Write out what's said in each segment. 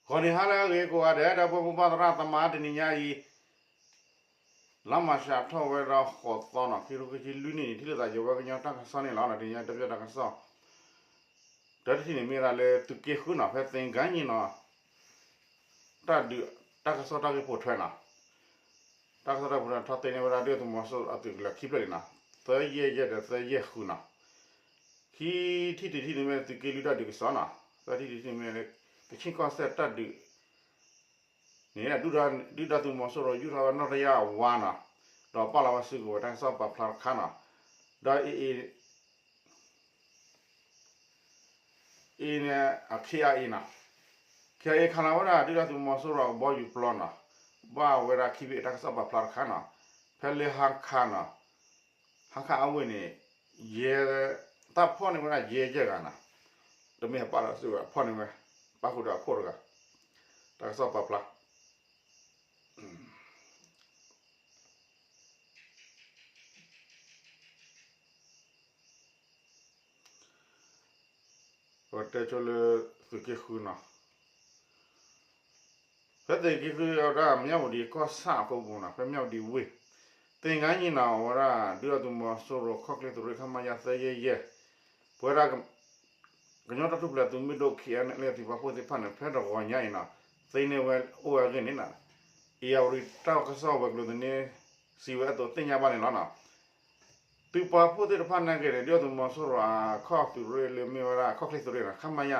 ဂီၤနံၤဟါလၢအဂ့ၤကိးဂၤဒဲး ဒီပုၢ်ဝဲၢ်မိၢ်ပၢ်သရၣ်သမါ တနံၤညါအံၤ လါမၢ်ၡးထီၣ်ဝဲဒီးဃိးသီနီၤ ခံကထိခံဆံလွံၢ်နံၣ်န့ၣ် ထံၣ်လိာ်သးယဝဲကညီတၢ်ကစီၣ်န့ၣ်လီၤ. တနံၤညါတၢ်ပၠၢ်တၢ်ကစီၣ် တၢတထံၣ်န့ၣ်မ့ၢ်ဝဲဒၣ်လၢသုးက့ဃုနီၤ ဖဲသ့ၣ်ကါညီနီၤ တၢ်ဒုး တၢ်ကစီၣ်တၢ်ဂ့ၢ်ပိာ်ထွဲနီၤ တၢ်ကစီၣ်တၢ်ဂ့ၢ်ပိာ်ထွဲထီၣ်သ့န့ၢ်ဝဲဒၣ် ဒုၣ်ဒါသုးမီၤစိရိၤအသုးကလၢၤခံဖျၢၣ်န့ၣ်နီၤ သၢယဲၢ်ယဲၢ်ဒီးသၢယဲၢ်ဃုနီၤ ခံထံၣ်တထံၣ်န့ၣ်မ့ၢ်သုးက့လွံၢ်တၢ်ဒုးကစီၣ်နီၤ သၢထံၣ်တထံၣ်မ့ၢ် ကခ့ၣ်ကီၢ်စဲၣ်တၢ်ဒုး န့ၣ် ဒုၣ်ဒါသုးမီၤစိရိၤယူၢ်ထီၣ်ဝဲနီၣ်တယၢ်ဝါနီၤ ဒီးပာ်လီၤဝဲစုကဝဲၤတၢ်ကစီၣ်ပာ်ဖျါတခါနီၤ ဒီးအ့ အ့န့ၣ် KIA နီၤ KIA ခးလီၤဝဲဒၣ်ဒုၣ်ဒါသုးမီၤစိရိၤအကဘီယူၤပျီနီၤ ဘၣ်ဝဲဒၣ်ခံဘ့ၣ်တၢ်ကစီၣ်ပာ်ဖျါတခါနီၤ ဖဲလၢဟါခါနီၤ ဟါခါအဝ့ၢ်န့ၣ် ယဲ တၢ်ဖီၣ်န့ၢ်ဝဲဒၣ်ယဲၢ်ယဲၢ်ဂၤနီၤ တမ့ၢ်ပာ်လီၤစုကဝဲၤဖီၣ်န့ၢ်ဝဲ ပၣ်ဃုာ်ဒီးအခိၣ်တဂၤ တၢ်ကစီၣ်ပာ်ဖျါ ပတဲဆိလၢ သုးက့ဃုနီၤ ဖဲသုးက့ဃုအဝဲဒၣ် မၠၣ်ဝတံၤကီၢ်ဆၣ်အဃိပူၤနီၤ ဖဲမၠၣ်ဝတံၤဝ့ၢ် သ့ၣ်ကါညီနီၤ အဝဲဒၣ် ဒုၣ်ဒါသုးမီၤစိရိၤခီၣ်ချ့သုးရ့ၣ် ခမရ သၢယဲၢ်ယဲၢ် ပဝဲဒၣ် ကညီတၢ်ထူၣ်ဖျဲးသုးမုၢ်ဒိၣ် KNLA သုးပာ်ဖှိၣ်သ့ၣ်တဖၣ်န့ၣ် ဖဲတဂီၤညါအံၤနီၤ သ့န့ၢ်ဝဲအိၣ်ဝဲအဂ့ၢ်န့ၣ်နီၤ ဧရာဝတီတၢ်ကစီၣ်ဝဲၤကျိၤသန့ စံးဝဲအသိးသ့ၣ်ညါဘၣ်န့ၣ်လီၤနီၤ သုးပာ်ဖှိၣ်သ့ၣ်တဖၣ်နာ်က့န့ၣ် ဒုၣ်ဒါသုးမီၤစိရိၤအခီၣ်သုးရ့ၣ်လၢမ့ၢ်ဝဲဒၣ် ခီၣ်ချ့သုးရ့ၣ်နီၤ ခမရ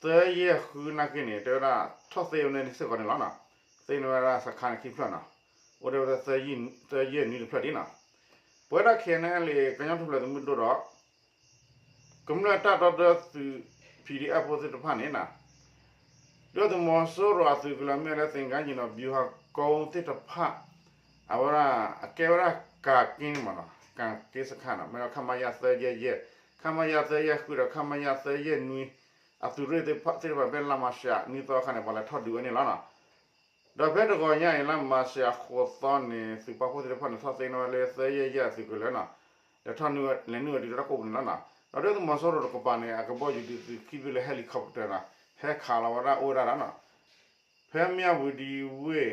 သၢယဲၢ်ဃုနာ်က့န့ၣ် တဲဝဲဒၣ် ထီၣ်သ့ဝဲန့ၣ်စ့ၢ်ကီးန့ၣ်လီၤနီၤ သ့န့ၢ်ဝဲဒၣ်စခါန့ၣ်ခံဖျၢၣ်နီၤ အိၣ်ဒၣ်ဝဲဒၣ် သၢယဲၢ်နွံတဖျၢၣ်ဒံးနီၤ ပဝဲဒၣ် KNLA ကညီထူၣ်ဖျဲးသုးမုၢ်ဒိၣ်ဒီး ကမျၢၢ်တၢ်ဒီသဒၢသုး PDF ဖိသ့ၣ်တဖၣ်န့ၣ်နီၤ ဒုၣ်ဒါသုးမီၤစိရိၤအသုးကလၢၤမ့ၢ်လၢသ့ၣ်ကါညီနီၤ ဗျူဟာကုန်းသ့ၣ်တဖၣ် အဝဲဒၣ် အကဲဝဲဒၣ်ကၤက့မ့ၢ်နီၤ ကၤက့စခါနီၤ မ့ၢ်ဒီး ခမရ သၢယဲၢ်ယဲၢ် ခမရ သၢယဲၢ်ဃုဒီး ခမရ သၢယဲၢ်နွံ အသုးရ့ၣ်သ့ၣ်တဖၣ် ဖဲလါမၢ်ၡးနွံသီအခါန့ၣ် ပှၤလဲၤထီၣ်ဒုးဝဲန့ၣ်လီၤနီၤ ဒီးဖဲတဂီၤညါအံၤ လါမၢ်ၡးဃိးသီန့ၣ် သုးပာ်ဖှိၣ်သ့ၣ်တဖၣ်န့ၣ် ထီၣ်သ့န့ၢ်ဝဲလၢသၢယဲၢ်ယဲၢ်အသုးကလၢၤနီၤ လဲၤထီၣ်လဲၤနုာ်ဝဲဒံးတၢ်ကိးပူၤန့ၣ်လီၤနီၤ ဒီးဒုၣ်ဒါသုးမီၤစိရိၤတကပၤန့ၣ် အကဘီယူၤဒုးသုးခံဘ့ၣ်လၢ helicopter နီၤ ဟဲခးလီၤဝဲဒၣ်အိၣ်ဝဲဒၣ်ဒီးနီၤ ဖဲမၠၣ်ဝတံၤဝ့ၢ် ဒုၣ်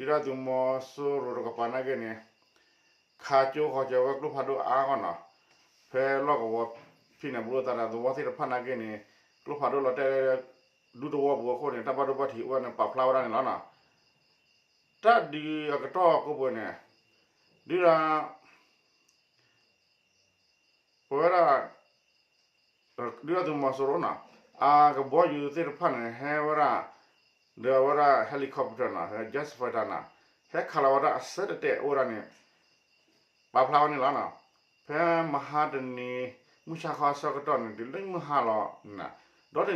ဒါသုးမီၤစိရိၤတကပၤနာ်က့န့ၣ် ခးကၠိဃီၤကၠီၤဝဲကျိဖးဒိၣ်အါဂီၢ်နီၤ ဖဲလီၢ်ကဝီၤဖဲန့ၣ် ဘူးလိာ်သးဒီးသဝီသ့ၣ်တဖၣ်နာ်က့န့ၣ် ကျိဖးဒိၣ်လီၤတဲာ်လၢ ဒူသဝီပူၤအဃိန့ၣ် တၢ်ဘၣ်ဒိဘၣ်ထံးအိၣ်ဝဲန့ၣ် ပာ်ဖျါဝဲဒၣ်န့ၣ်လီၤနီၤ တၢ်ဒုးအကတီၢ်ကိးပူၤန့ၣ် ဒုၣ်ဒါ ပဝဲဒၣ် ဒုၣ်ဒါသုးမီၤစိရိၤနီၤ အကဘီယူၤသ့ၣ်တဖၣ်န့ၣ် ဟဲဝဲဒၣ် ဒီးအဝဲဒၣ် helicopter နီၤ jet fighter နီၤ ဟဲခးလီၤဝဲဒၣ်အဆၢတတဲာ်အိၣ်ဝဲဒၣ်န့ၣ် ပာ်ဖျါဝဲန့ၣ်လီၤနီၤ ဖဲမဟါတနံၤ မုၢ်ဆါခီအဆၢကတီၢ်န့ၣ် တုၤလၢမုၢ်ဟါလီၤန့ၣ်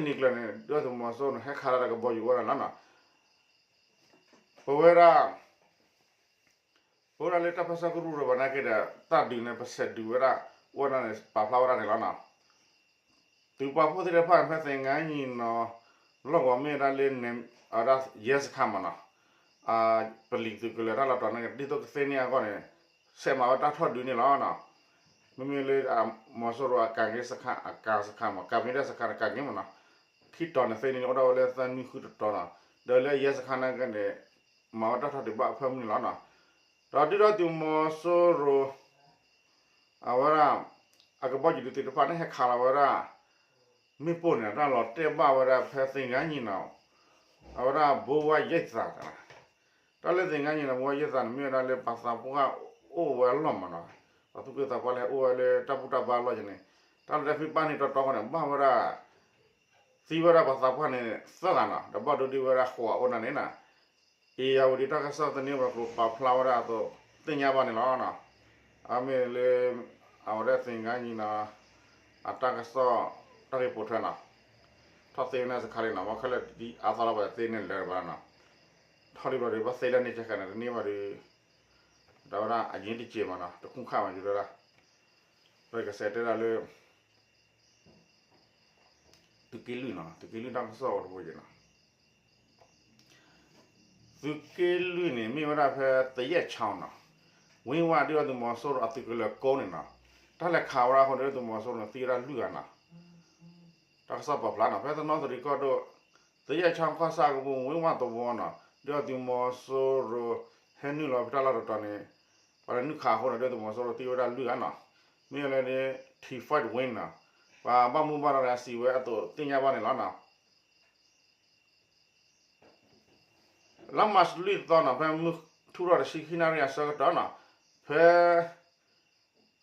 ဒီတနံၤကျၢၤန့ၣ် ဒုၣ်ဒါသုးမီၤစိရိၤန့ၣ် ဟဲခးလီၤတၢ်ကဘီယူၤအိၣ်ဝဲဒၣ်လီၤနီၤ ပဝဲဒၣ် ပဝဲဒၣ်လၢတၢ်ပၢဆှၢကရူၢ်တဘၣ်နာ်က့ဒီး တၢ်ဒုးန့ၣ် ပဆဲးဒုးဝဲဒၣ် အိၣ်ဝဲဒၣ်န့ၣ် ပာ်ဖျါဝဲဒၣ်န့ၣ်လီၤနီၤ သုးပာ်ဖှိၣ်သ့ၣ်တဖၣ်န့ၣ် ဖဲသ့ၣ်ကါညီနီၤ လီၢ်ကဝီၤမ့ၢ်ဝဲဒၣ်လၢ အဝဲဒၣ် ရဲစခန်းမ့ၢ်နီၤ ပလံးသုးကလၢၤတၢ်လီၢ်တတီၤန့ၣ် ဒ်သိးကသ့န့ၢ်အဂီၢ်န့ၣ် ဆဲးမၤဝဲတၢ်ထီၣ်ဒုးန့ၣ်လီၤနီၤ မ့မ့ၢ်လၢ မီၤစိရိၤအကၤက့စခန်း အကၤစခန်းမ့ၢ် ကၤက့စခန်း ကၤက့မ့ၢ်နီၤ ခံတီၤန့ၣ်သ့န့ၢ်အိၣ်ဒၣ်ဝဲလၢသၢနွံဃုတတီၤနီၤ ဒီးလၢ ရဲစခန်းနာ်က့န့ၣ် မၤဝဲတၢ်ထီၣ်ဒုးဘၣ်အဖၢမုၢ်န့ၣ်လီၤနီၤ ဒီးဒုၣ်ဒါသုးမီၤစိရိၤ အဝဲဒၣ် အကဘီယူၤဒုးသ့ၣ်တဖၣ်န့ၣ် ဟဲခးလီၤဝဲဒၣ် မ့ၣ်ပိၢ်န့ၣ် တၢ်လီၤတဲာ်ဘၣ်ဝဲဒၣ်ဖဲသ့ၣ်ကါညီနီၤ အဝဲဒၣ် ဘိဝါရိတ်သာ တၢ်လၢသ့ၣ်ကါညီနီၤ ဘိဝါရိတ်သာန့ၣ် မ့ၢ်ဝဲဒၣ်လၢပှၤသးပှၢ်အိၣ်ဝဲအလီၢ်မ့ၢ်နီၤ ပှၤသူၣ်က့သးပှၢ်လၢဟဲအိၣ်ဝဲလၢတၢ်ဘူၣ်တၢ်ဘါအလီၢ်ယန့ၣ် တၢ်လီၤတဲာ်ဖံးဘၣ်န့ၣ်တီတီဃီန့ၣ် ဘၣ်ဝဲဒၣ် သံဝဲဒၣ်ပှၤသးပှၢ်န့ၣ် သၢဂၤနီၤ ဒီးဘၣ်ဒိဒ်ဝဲဒၣ်ဃိးဂၤအိၣ်ဒၣ်န့ၣ်နီၤ အ့ၣ်ယၣ်ဝတံၤတၢ်ကစီၣ်သန့ဝဲကျိၤပာ်ဖျါဝဲဒၣ်အသိး သ့ၣ်ညါဘၣ်န့ၣ်လီၤ. အမ့ၢ်လၢ အဝဲဒၣ်သ့ၣ်ကါညီနီၤ အတၢ်ကစီၣ် တၢ်ဂ့ၢ်ပိာ်ထွဲနီၤ ထီၣ်သ့ဝဲန့ၣ်စခါလံနီၤ ဘၣ်ခဲလၢာ်ဒ်အါသီလီၤ ပှၤသ့န့ၢ်လၢၤဘၣ်နီၤ ထီၣ်လံဘျီဒီး ဘၣ်သ့လၢန့ၣ်ကဲဃဲန့ၣ် တန့ၢ်ဘၣ်ဒီး တၢ်ဝဲဒၣ်အယံၤတက့ၢ်မ့ၢ်နီၤ တခူၣ်ခၣ်မ့ၢ်ယိၤဒၣ် ပကစးတဲဒၣ်လၢ သုးက့လွံၢ်နီၤ သုးက့လွံၢ်တၢ်ကစီၣ်အိၣ်တဘိယဲနီၤ သုးက့လွံၢ်န့ၣ် မ့ၢ်ဝဲဒၣ်ဖဲသယဲၢ်ခီနီၤ ဝ့ၢ်ဝါဒုၣ်ဒါသုးမီၤစိရိၤအသုးကလၢၤကိးန့ၣ်နီၤ တၢ်လဲၤခးဝဲဒၣ်အဃိန့ၣ် ဒုၣ်ဒါသုးမီၤစိရိၤန့ၣ် သံဝဲဒၣ်လွံၢ်ဂၤနီၤ တၢ်ကစီၣ်ပာ်ဖျါနီၤ ဖဲသနီသရံၣ်ကီၢ်ဒိၣ် သုး သယဲၣ်ချီကီၢ်ဆၣ်ကပူၤ ဝ့ၢ်ဝၣ်သဝီနီၤ ဒုၣ်ဒါသုးမီၤစိရိၤ ဟဲနုာ်လီၤဖဲတၢ်လီၢ်တတီၤန့ၣ် ပှၤလဲၤနုာ်ခးအဃိန့ၣ် ဒုၣ်ဒါသုးမီၤစိရိၤသံဝဲဒၣ်လွံၢ်ဂၤနီၤ, မ့ၢ်လၢ T five Wing နီၤ, ပှၤဘၣ်မူဘၣ်ဒါစံးဝဲအသိးသ့ၣ်ညါဘၣ်န့ၣ်လီၤနီၤ. လါမၢ်ၡးလွံၢ်သီနီၤ ဖဲမုၢ်ထူၣ်ထီၣ်တဆံခံနၣ်ရံၣ်အဆၢကတီၢ်နီၤ, ဖဲ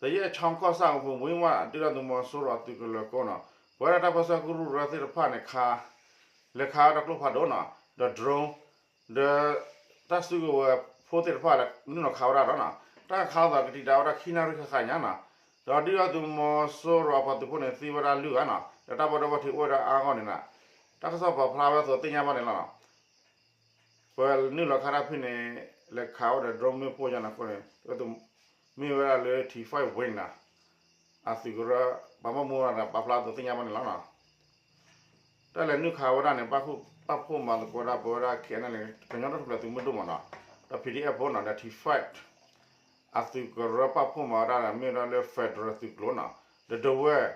သယဲၣ်ချီကီၢ်ဆၣ်ကပူၤ ဝ့ၢ်ဝၣ် ဒုၣ်ဒါသုးမီၤစိရိၤအသုးကလၢၤကိးနီၤ, ပဝဲဒၣ်တၢ်ပၢဆှၢကရူၢ်ရၢသ့ၣ်တဖၣ်န့ၣ်ခး လဲၤခးဝဲဒီးကျိဖးဒိၣ်နီၤ ဒီး drone ဒီး တၢ်စုကဝဲၤဖိသ့ၣ်တဖၣ်လဲၤနုာ်လီၤခးဝဲဒၣ်ဒီးနီၤ, တၢ်ခးအသးကတံာ်တာ်ဝဲဒၣ်ခံနၣ်ရံၣ်ဃၣ်ဃၣ်ညါနီၤ, ဒီးဒုၣ်ဒါသုးမီၤစိရိၤအပှၤသုးဖိန့ၣ်သံဝဲဒၣ်လွံၢ်ဂၤနီၤ, ဒီးတၢ်ဘၣ်ဒိဘၣ်ထံးအိၣ်ဝဲဒၣ်အါဂီၢ်န့ၣ်နီၤ, တၢ်ကစီၣ်ပာ်ဖျါဝဲအသိးသ့ၣ်ညါဘၣ်န့ၣ်လီၤနီၤ. ပှၤနုာ်လီၤခးတၢ်ဖဲန့ၣ် လဲၤခးဝဲဒီး drone မ့ၣ်ပိၢ်ယါန့ၣ်အဃိန့ၣ် မ့ၢ်ဝဲဒၣ်လၢ T five Wing နီၤ, အသုးကရၢ ပှၤဘၣ်မူဘၣ်ဒါပာ်ဖျါအသိးသ့ၣ်ညါဘၣ်န့ၣ်လီၤနီၤ. တၢ်လဲၤနုာ်ခးဝဲဒၣ်န့ၣ် ပာ်ဖှိၣ်မၤသကိးဒၣ်ပဝဲဒၣ် K N L ကညီတၢ်ထူၣ်ဖျဲးသုးမုၢ်ဒိၣ်မးနီၤ, ဒီး P D F ဖိနီၤ ဒီး T five အသုးကရၢပာ်ဖှိၣ်မၤဝဲဒၣ်ဒီး မ့ၢ်ဝဲဒၣ်လၢ federal သုးကျိၤနီၤ, ဒီးဒဝဲၢ်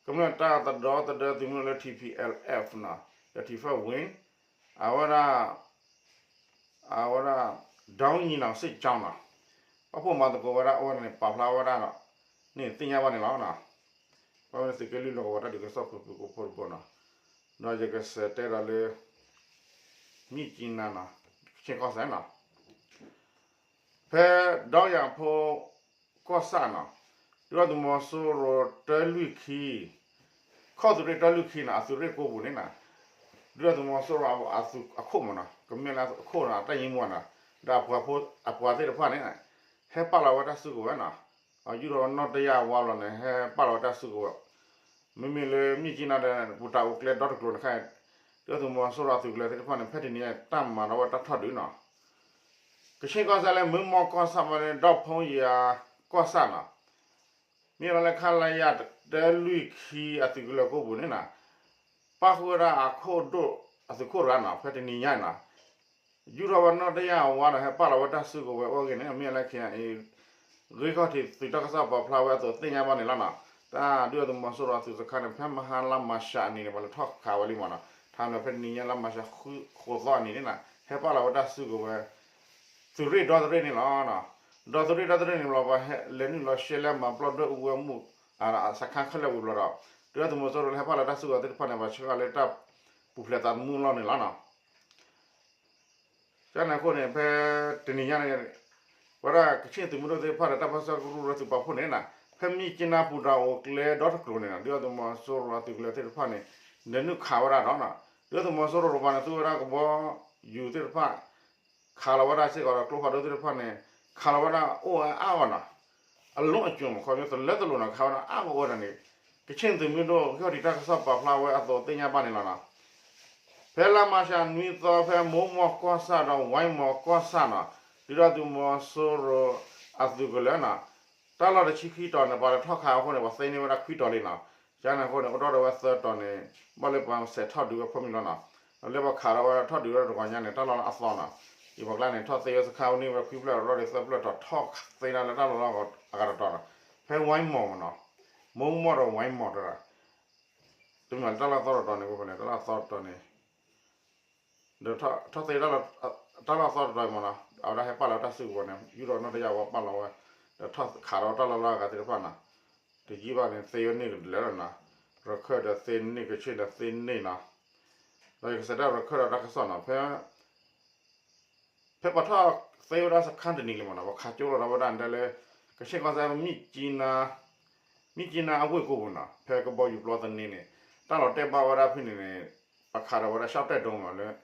ကမျၢၢ်တၢ်သဒီသဒၢသုးမုၢ်ဒိၣ်လၢ T P L F နီၤ, ဒီး T five Wing အဝဲဒၣ် အဝဲဒၣ် ဒီနံၤနီၤ စ့ၣ်ကၠီနီၤ, ပာ်ဖှိၣ်မၤသကိးဝဲဒၣ်အဝဲန့ၣ် ပာ်ဖျါဝဲဒၣ်ဒီး န့ၣ်သ့ၣ်ညါဘၣ်န့ၣ်လီၤ. ပဝဲသုးက့လွံၢ်လီၢ်ကဝီၤတၢ်ဒုးကစီၣ်ဖုၣ်ဖုၣ်ကိာ်ဖိတဘိနီၤ, ဒီးယကစးတဲဒီးလၢ မြစ်ကြီးနားနီၤ, ကဆ့ၣ်ကီၢ်စဲၣ်နီၤ, ဖဲဒီယၤဖိ ကီၢ်ဆၣ်နီၤ, ဒုၣ်ဒါသုးမီၤစိရိၤတၢလွံၢ်ခံ ခီၣ်သုးရ့ၣ်တၢလွံၢ်ခံနီၤ အသုးရ့ၣ်ကိးပူၤန့ၣ်နီၤ, ဒုၣ်ဒါသုးမီၤစိရိၤအခိၣ်မးနီၤ ကမ့ၢ်လၢအခိၣ်နီၤ တၢ်ယံမူနီၤ, ဒီးအပှၤသ့ၣ်တဖၣ်န့ၣ် ဟဲပာ်လီၤဝဲတၢ်စုကဝဲၤနီၤ, ယူၢ်ထီၣ်ဝဲနီၣ်တယၢ်အဝါဘျီန့ၣ် ဟဲပာ်လီၤဝဲတၢ်စုကဝဲၤ, မ့မ့ၢ်လၢ မြစ်ကြီးနား ဒီး ပူၤတၢ်အိၣ်ကျဲဒီတကျိၤန့ၣ်ခါ ဒုၣ်ဒါသုးမီၤစိရိၤအသုးကလၢၤသ့ၣ်တဖၣ်န့ၣ် ဖဲတနံၤညါတၢ်မၤထီၣ်ဝဲတၢ်ထီၣ်ဒုးနီၤ ကဆ့ၣ်ကီၢ်စဲၣ်လၢမုၢ်မီၢ်ကီၢ်ဆၣ်ဘၣ်န့ၣ် ဒီဖုန်းယၤကီၢ်ဆၣ်နီၤ, မ့ၢ်လီၤလၢ ခလရ တၢလွံၢ်ခံအသုးကလၢၤကိးပူၤန့ၣ်နီၤ, ပၣ်ဃုာ်ဝဲဒၣ်အခိၣ်ဒိၣ်အသုးခိၣ်တဂၤနီၤ ဖဲတနံၤညါနီၤ, ယူၢ်ထီၣ်ဝဲနီၣ်တယၢ်အဝါဒီး ဟဲပာ်လီၤဝဲတၢ်စုကဝဲၤအိၣ်ဂ့ၤန့ၣ် မ့ၢ်လၢ ခ့ၣ်အဲၣ်အ့ၣ် ဂ့ၢ်ခီၣ်ထံးသုးတၢ်ကစီၣ်ပာ်ဖျါဝဲအသိးသ့ၣ်ညါဘၣ်န့ၣ်လီၤနီၤ, တၢ်ဒုၣ်ဒါသုးမီၤစိရိၤအသုးစခါန့ၣ် ဖဲမဟါလါမၢ်ၡးအနံၤန့ၣ် ပှၤလဲၤထီၣ်ခးဝဲလံမးနီၤ, ထါမ့ၢ်ဖဲတနံၤညါလါမၢ်ၡးဃုသီအနံၤန့ၣ်နီၤ ဟဲပာ်လီၤဝဲတၢ်စုကဝဲၤ သုးရ့ၣ်ဒီသရ့ၣ်န့ၣ်လီၤ. ဒီသရ့ၣ်ဒီသရ့ၣ်န့ၣ်ဘျီ ပှၤဟဲလဲၤနုာ်လီၤရှဲလဲမၤပျီၢ်ဒွဲၣ်အူဝဲမုၣ် စခါခဲလၢာ်ဝံၤဘျီဒီး ဒုၣ်ဒါသုးမီၤစိရိၤလၢဟဲပာ်လီၤတၢ်စုကဝဲၤသ့ၣ်တဖၣ်န့ၣ် ပှၤဆှၢအီၤလၢတၢ်ပူၤဖျဲးသးသမူလီၢ်န့ၣ်လီၤနီၤ. ကန့ၣ်အဃိန့ၣ် ဖဲတနံၤညါန့ၣ် ဝဲဒၣ်ကဆ့ၣ်သုးမုၢ်ဒိၣ်သ့ၣ်တဖၣ်ဒီး တၢ်ပၢဆှၢကရူၢ်ရၢသုးပာ်ဖှိၣ်န့ၣ်နီၤ ဖဲမြစ်ကြီးနား ပူၤတၢ်အိၣ်ကျဲဒီတကျိၤန့ၣ်နီၤ ဒုၣ်ဒါသုးမီၤစိရိၤအသုးကလၢၤသ့ၣ်တဖၣ်န့ၣ် လဲၤနုာ်ခးဝဲဒၣ်ဒီးနီၤ ဒုၣ်ဒါသုးမီၤစိရိၤတပၤန့ၣ် သူဝဲဒၣ်ကဘီယူၤသ့ၣ်တဖၣ် ခးလီၤဝဲဒၣ်စ့ၢ်ကီးဒီးကျိဖးဒိၣ်သ့ၣ်တဖၣ်န့ၣ် ခးလီၤဝဲဒၣ်အိၣ်ဝဲအါဂီၢ်နီၤ အလုံးအကျိၤမး ခီဖျိသလၢသလိၤနီၤ ခးဝဲဒၣ်အါဂီၢ်ဝဲဒၣ်န့ၣ် ကဆ့ၣ်သုးမုၢ်ဒိၣ် ဂံၢ်ခီၣ်ထံးတၢ်ကစီၣ်ပာ်ဖျါဝဲအသိးသ့ၣ်ညါဘၣ်န့ၣ်လီၤနီၤ. ဖဲလါမၢ်ၡးနွံသီ ဖဲမိၢ်မီၢ်ကီၢ်ဆၣ်ဒီးဝါမီၢ်ကီၢ်ဆၣ်နီၤ ဒုၣ်ဒါသုးမီၤစိရိၤအသုးကလၢၤနီၤ တၢ်လီၢ်တဆံခံတီၤန့ၣ် ပှၤလဲၤထီၣ်ခးအဃိန့ၣ် ပှၤသ့န့ၢ်ဝဲဒၣ်ခွံတီၤလံနီၤ. ကန့ၣ်အဃိန့ၣ် အိၣ်ထီၣ်ဒီးဝဲသၢတီၤန့ၣ် ဘၣ်လၢပှၤဆဲးထီၣ်ဒုးဝဲဖိမုၣ်လီၤနီၤ. လၢပှၤခးဒီးဝဲထီၣ်ဒုးဝဲတဂီၤညါန့ၣ် တၢ်လီၢ်လၢအသီနီၤ. ယပှၤကျါန့ၣ် ထီၣ်သ့ဝဲစခါဝဲန့ၢ်ဝဲခွံဖျၢၣ်ဒီးသၢဖျၢၣ်တီၤ ထီၣ်သ့ဒၣ်လၢတၢ်လီၢ်လၢအဂၤတတီၤနီၤ. ဖဲဝါမီၢ်မးနီၤ မိၢ်မီၢ်ဒီးဝါမီၢ်တဂၤ တမ့ၢ်လၢတၢ်လီၢ်သီတတီၤန့ၣ် ပန့ၣ် တၢ်လီၢ်သီတတီၤန့ၣ် ဒီးထီၣ်သ့ တၢ်လီၢ်သီတတီၤမးနီၤ အဝဲဒၣ်ဟဲပာ်လီၤတၢ်စုကဝဲၤန့ၣ် ယူၢ်ဒီးနီၣ်တယၢ်ဝဲပာ်လီၤဝဲ ဒီးထီၣ်ခးဒီးတၢ်လီၢ်လၢအဂၤသ့ၣ်တဖၣ်နီၤ. တယံာ်ဘၣ်န့ၣ် သ့ဝဲန့ၢ်ကလဲာ်လီၤနီၤ. ရခၢၣ်ဒီးသ့န့ၢ် ကဆ့ၣ်ဒီးသ့န့ၢ်နီၤ. ဒီးယကစးဒၣ်ရခၢၣ်ဒီးတၢ်ကစီၣ်နီၤ ဖဲ ဖဲပှၤထီၣ်သ့ဝဲဒၣ်စခါတနံၤလံမးနီၤ ပှၤခးကၠိလီၤဒီးဝဲဒၣ်ဒ်လၢ ကဆ့ၣ်ကီၢ်စဲၣ် မြစ်ကြီးနားအဝ့ၢ်ကိးပူၤနီၤ ဖဲကဘီယူၤပျီသန့န့ၣ် တၢ်လီၤတဲာ်ဘၣ်ဝဲဒၣ်ဖဲန့ၣ်န့ၣ် ပှၤခးဒီးဝဲဒၣ် ရှော့တိုက်ဒုံး မးလၢ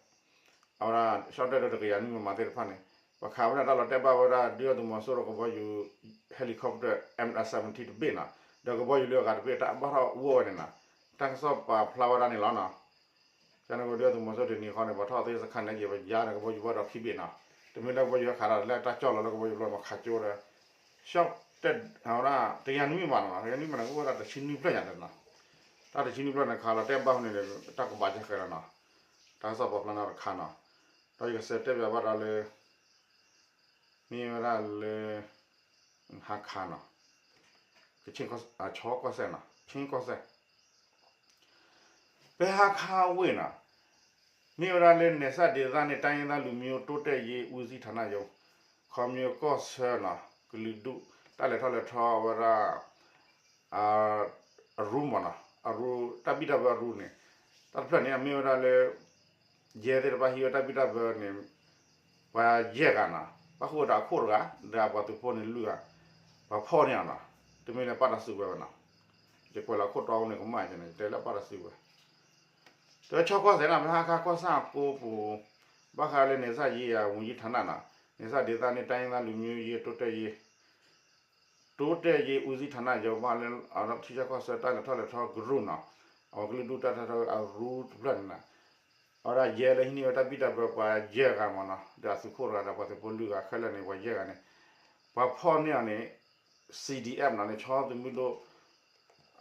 အဝဲဒၣ် ရှော့တိုက်ဒုံး တကယၤနွံ မမ သ့ၣ်တဖၣ်န့ၣ် ပှၤခးဝဲဒၣ်တၢ်လီၤတဲာ်ဘၣ်ဝဲဒၣ် ဒုၣ်ဒါသုးမီၤစိရိၤကဘီယူၤ helicopter M seventeen တဘ့ၣ်နီၤ ဒီးကဘီယူၤလၢအဂၤတဘ့ၣ်တၢ်ဘၣ်ထီၣ်ဝီၢ်ဝဲန့ၣ်နီၤ တၢ်ကစီၣ်ပာ်ဖျါဝဲဒၣ်န့ၣ်လီၤနီၤ. ကန့ၣ်အဃိ ဒုၣ်ဒါသုးမီၤစိရိၤတနံၤဃီန့ၣ် ပှၤထီၣ်သ့စခါန့ၣ် ယပယါန့ၣ် ကဘီယူၤဘၣ်ဒီးခံဘ့ၣ်နီၤ တမ့ၢ်လၢကဘီယူၤဟဲခးဒီးလၢတၢ်ကၠီၣ်လီၤလၢကဘီယူၤဘျီမးခးကၠိဒီး ရှော့တိုက် အဝဲဒၣ် တကယၤနွံ မမ နီၤ တကယၤနွံ မမ န့ၣ် အိၣ်ဝဲဒၣ်တဆံနွံဖျၢၣ်ညါဒီးနီၤ တၢ်တဆံနွံဖျၢၣ်န့ၣ် ခးလီၤတဲာ်ဘၣ်ဖဲန့ၣ်ဒီး တၢ်ကဘၣ်ကဲဃဲၤလီၤနီၤ တၢ်ကစီၣ်ပာ်ဖျါန့ၣ်တခါနီၤ ဒီးယကစးတဲဘၣ်ဘၣ်ဒီးလၢ မ့ၢ်ဝဲဒၣ်လၢ ဟါခါနီၤ ကဆ့ၣ်ကီၢ်စဲၣ်နီၤ ဆ့ၣ်ကီၢ်စဲၣ် ဖဲဟါခါဝ့ၢ်နီၤ မ့ၢ်ဝဲဒၣ်လၢ နယ်စပ်ဒေသနဲ့ တိုင်းရင်းသားလူမျိုးတိုးတက်ရေးဦးစီးဌာနရုံး ခီဖျိကီၢ်ဆၢနီၤ ကလုာ်ဒူၣ် တၢ်လဲၤထီၣ်လဲၤထီဝဲဒၣ် အရူမးနီၤ အရူ တၢ်ဘံၣ်တၢ်ဘၢအရူန့ၣ် တၢ်တဖျၢၣ်န့ၣ် အမ့ၢ်ဝဲဒၣ်လၢ ယဲၢ်သ့ၣ်တဖၣ်ဟံးဝဲတၢ်ဘံၣ်တၢ်ဘၢန့ၣ် ပှၤယဲၢ်ဂၤနီၤ ဘၣ်ဃုာ်ဒီးအခိၣ်တဂၤ ဒီးအပှၤသုးဖိန့ၣ်လွံၢ်ဂၤ ပှၤဖီၣ်န့ၢ်အီၤနီၤ တမ့ၢ်လၢပာ်တၢ်စုကဝဲၤဘၣ်နီၤ ယကွဲးလီၤခိၣ်တီန့ၣ်ကမၣ်န့ၣ် ယတဲလၢပာ်တၢ်စုကဝဲၤ တၢ်ဆီကီၢ်စဲၣ်နီၤ ဖဲဟါခါကီၢ်ဆၣ်အကိပူၤ ဘၣ်ဃးလၢ နယ်စပ်ရေးရာဝန်ကြီးဌာနနီၤ နယ်စပ်ဒေသနဲ့ တိုင်းရင်းသားလူမျိုးရေးတိုးတက်ရေး တိုးတက်ရေးဦးစီးဌာနရုံး ဘၣ်လၢ အထံဆၢကီၢ်ဆၢတၢ်လဲၤထီၣ်လဲၤထီကရူၢ်နီၤ အဝဲကလုာ်ဒူၣ်တၢ်ထီၣ်ထီအရူတဖျၢၣ်န့ၣ်နီၤ အဝဲဒၣ်ယဲၢ်လၢဟံးန့ၢ်ဝဲတၢ်ဘံၣ်တၢ်ဘၢပှၤယဲၢ်ဂၤမးနီၤ ဒီးအသုးခိၣ်တဂၤဒီးပှၤသုးဖိလွံၢ်ဂၤခဲလၢာ်န့ၣ် ပှၤယဲၢ်ဂၤန့ၣ် ပှၤဖီၣ်န့ၢ်အီၤန့ၣ် C D F နီၤန့ၣ် ဆီသုးမုၢ်ဒိၣ်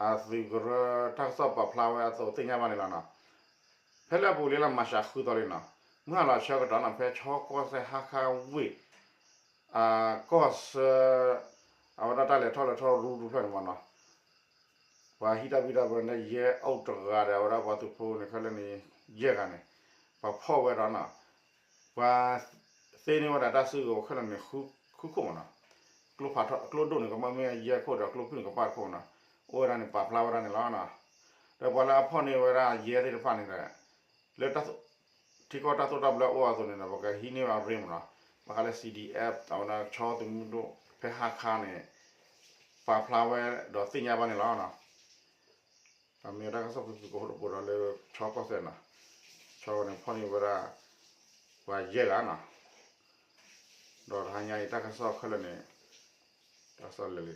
အသုးကရၢတၢ်ကစီၣ်ပာ်ဖျါဝဲအသိးသ့ၣ်ညါဘၣ်န့ၣ်လီၤနီၤ ဖဲလၢအပူၤလံလၢမၤရှးဃုသီလံနီၤ မုၢ်ဟါလီၤဆၢကတီၢ်နီၤ ဖဲဆီကီၢ်စဲၣ်ဟါခါဝ့ၢ် အကီၢ်ဆၢ အဝဲဒၣ်တၢ်လဲၤထီၣ်လဲၤထီရူတဖျၢၣ်န့ၣ်မးနီၤ ပှၤဟံးတၢ်ဘံၣ်တၢ်ဘၢန့ၣ် ယဲၢ်အိၣ်တဂၤဒီး အဝဲဒၣ်ပှၤသုးဖိန့ၣ် ခဲလၢာ်န့ၣ် ယဲၢ်ဂၤန့ၣ် ပှၤဖီၣ်ဝဲဒီးနီၤ ပှၤသ့န့ၢ်ဝဲဒၣ်တၢ်စုကဝဲၤခဲလၢာ်န့ၣ် ဃုခိၣ်မးနီၤ ကျိဖးထီၣ် ကျိဒိၣ်န့ၣ် ကဘၣ်မ့ၢ်ယဲၢ်ခိၣ်ဒီး ကျိဖုၣ်န့ၣ် ကပၣ်တခိၣ်မးနီၤ အိၣ်ဝဲဒၣ်န့ၣ် ပာ်ဖျါဝဲဒၣ်န့ၣ်လီၤနီၤ ဒီးပှၤလၢအဖီၣ်န့ၢ်ဝဲဒၣ်ယဲၢ်သ့ၣ်တဖၣ်န့ၣ်ဒီး လၢ ထံကီၢ်တၢ်သိၣ်တၢ်ဘျၢအိၣ်အသိးန့ၣ်ဒီး ပကဟံးန့ၢ်အရ့မးနီၤ ဘၣ်ဃးလၢ C D F အဝဲဒၣ်ဆီသုးမုၢ်ဒိၣ် ဖဲဟါခါန့ၣ် ပာ်ဖျါဝဲဒီးသ့ၣ်ညါဘၣ်န့ၣ်လီၤ. အမ့ၢ်တၢ်ကစီၣ်ဖုၣ်ဖုၣ်ကိာ်ဖိတဘိဒီးလၢ ဆီကီၢ်စဲၣ်နီၤ ဆီဝဲန့ၣ်ဖီၣ်န့ၢ်ဝဲဒၣ် ပှၤယဲၢ်ဂၤနီၤ ဒီးတဟါညါအံၤတၢ်ကစီၣ်ခဲလၢာ်န့ၣ် တၢ်ကစီၣ်လၢာ်လံ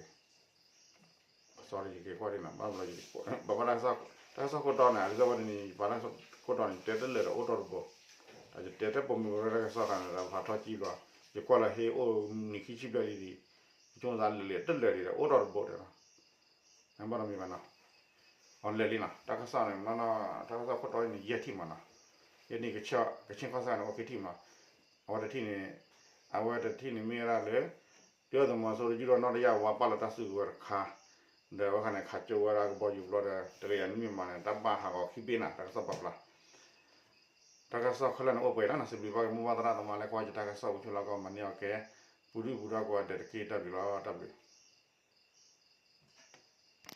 sorry ယက့ၤကွၢ်ဒ်နီၤ ဘၣ်ဘျီ ပဘၣ်တၢ်ကစီၣ်ခိၣ်တီန့ၣ် အကစၢ်ဝဲဒၣ်န့ၣ် ယပာ်တၢ်ကစီၣ်ခိၣ်တီန့ၣ် တဲတလၢာ်ဒီးအိၣ်ထီၣ်တဘိ ဒီးယတဲတပိာ်မုၣ်ဝဲဒၣ်တၢ်ကစီၣ်ခါန့ၣ်ဒီး ဖးထီၣ်ကံဘျီ ယကွၢ်လီၤဟ့ၣ်အိၣ်နံၣ်ခံဆံဘျဲၣ်လံဒံး ယဆိကမိၣ်လၢာ်လံာ်တလၢာ်ဒံးဒီးအိၣ်ထီၣ်တဘိတဲနီၤ နဘၣ်တမံၤဘၣ်နီၤ အီၤလၢာ်လံနီၤ တၢ်ကစီၣ်န့ၣ် တၢ်ကစီၣ်ခိၣ်တီန့ၣ် ယဲၢ်ထံၣ်မးနီၤ ယဲၢ်နံၣ်ကဆ့ၣ် ကဆ့ၣ်ကီၢ်စဲၣ်န့ၣ် အိၣ်ခံထံၣ်မးနီၤ အဝဲတထံၣ်န့ၣ် အဝဲတထံၣ်န့ၣ်မ့ၢ်ဝဲဒၣ်လၢ ဒုၣ်ဒါသုးမီၤစိရိၤ ယူၢ်ထီၣ်နီၣ်တယၢ်ဝါပာ်လီၤတၢ်စုကဝဲၤတခါ ဒီးအဝဲခါန့ၣ် ခးကၠိဝဲဒၣ်ကဘီယူၤဘျီဒီး တကယၤနံၣ်မံၤမးန့ၣ် တၢ်ဘၣ်ဟးဂီၤခံဘ့ၣ်နၤ တၢ်ကစီၣ်ပာ်ဖျါ တၢ်ကစီၣ်ခဲလၢာ်န့ၣ်အိၣ်ပှဲၤလီၤနီၤ စံးဘျုးဘၣ်က့ၤမိၢ်ပၢ်သရၣ်သမါလၢကွၢ်ယတၢ်ကစီၣ်ဝံၤဆိလီၤကီး မၤန့ၢ်အီၤကဲ ပူၤဒုၣ်ပူၤဒါကိးဂၤဒဲးတက့ၢ် တၢ်ဘျုးလီၤ တၢ်ဘျုး